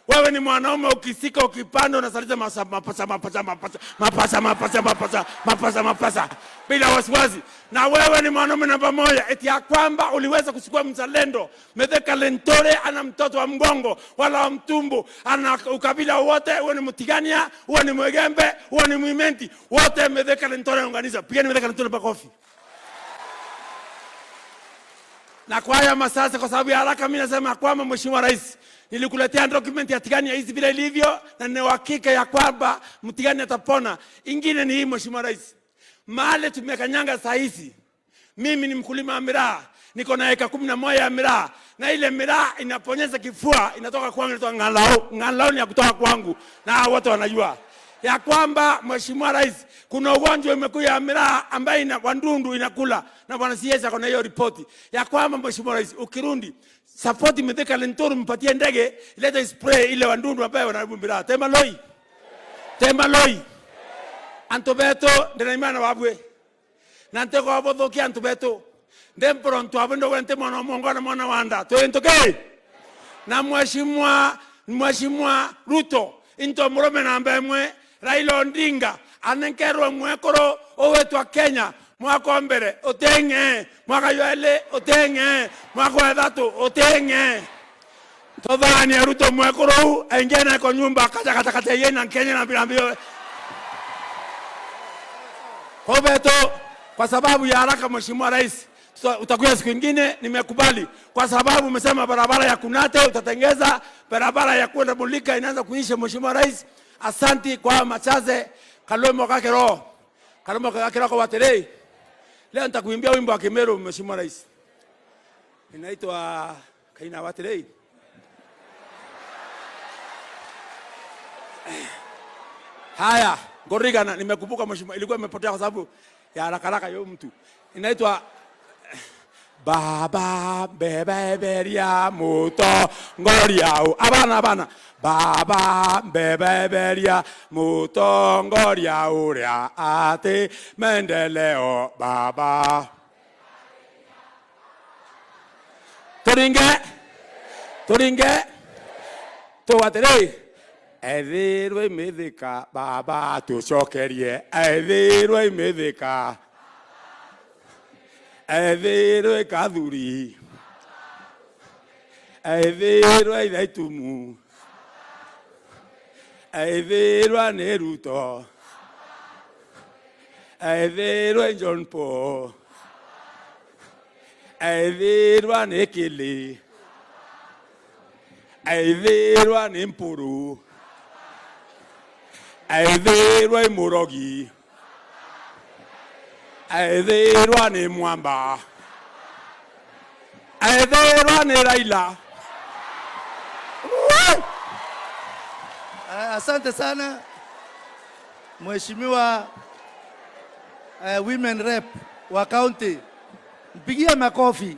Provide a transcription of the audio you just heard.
Wewe ni mwanaume, ukisika ukipanda unasaliza mapasa mapasa mapasa mapasa mapasa mapasa mapasa mapasa bila wasiwasi. Na wewe ni mwanaume namba moja, eti ya kwamba uliweza kuchukua mzalendo Mithika Linturi, ana mtoto wa mgongo wala wa mtumbu, ana ukabila wote, uwe ni Mtigania, uwe ni Mwegembe, uwe ni Mwimenti, wote Mithika Linturi unganisha. Pigeni Mithika Linturi makofi. Na kwa haya masasa, kwa sababu ya haraka, mimi nasema kwamba Mheshimiwa Rais, nilikuletea document ya Tigania hizi vile ilivyo, na nina uhakika ya kwamba Mtigania atapona. Ingine ni hii, Mheshimiwa Rais, mahali tumekanyanga saa hizi, mimi ni mkulima wa miraa, niko na eka 11 ya miraa, na ile miraa inaponyeza kifua, inatoka kwangu, inatoka Ng'alau. Ng'alau ni ya kutoka kwangu, na wote wanajua ya kwamba Mheshimiwa Rais, kuna ugonjwa imekuja ya miraa ambayo ina wandundu inakula, na bwana CS ako na hiyo ripoti ya kwamba Mheshimiwa Rais, ukirundi support Mithika Linturi, mpatie ndege ilete spray ile wandundu ambayo wanaharibu miraa. Tema loi, tema loi antu betu ndina wabwe na ntego abothokia antu betu ndemporo ntu abo ndo wente mwana mongo na mwana wanda twintuke na Mheshimiwa Ruto into murume namba emwe Raila Odinga anenkerwe mwekoro owetwa Kenya mwaka wa mbere uteng'e mwaka wa ili uteng'e mwaka wa ithatu uteng'e tuthanie Ruto mwekoro aingie na kwa nyumba kacha kacha kacha yeye na Kenya na bila mbio Kobeto, kwa sababu ya haraka Mheshimiwa Rais, utakuja siku nyingine. Nimekubali kwa sababu umesema barabara ya Kunate utatengeza, barabara ya kwenda Mulika inaanza kuisha. Mheshimiwa Rais, asanti kwa machaze kalomo kakero kalomo kakero kwa waterei. Leo nitakuimbia wimbo wa Kimeru Mheshimiwa Rais, inaitwa Kaina Waterei. Haya, Ngorigana, nimekumbuka mheshimiwa, ilikuwa imepotea kwa sababu ya haraka haraka yo mtu. Inaitwa Baba bebeberia muto ngoriau abana abana Baba bebeberia muto ngoriau ria ati maendeleo baba turinge turinge tuwaterei ethirwe imithika baba tucokerie ethirwe imithika ethirwe kathuri ethirwe ithaitumu ethirwa ni Ruto ethirwe John Paul ethirwa ni Kili ethirwa ni Mpuru ethirwa Imurogi ethirwa ni Mwamba ethirwa ni Raila. Asante sana Mheshimiwa Women Rep wa county, mpigie makofi.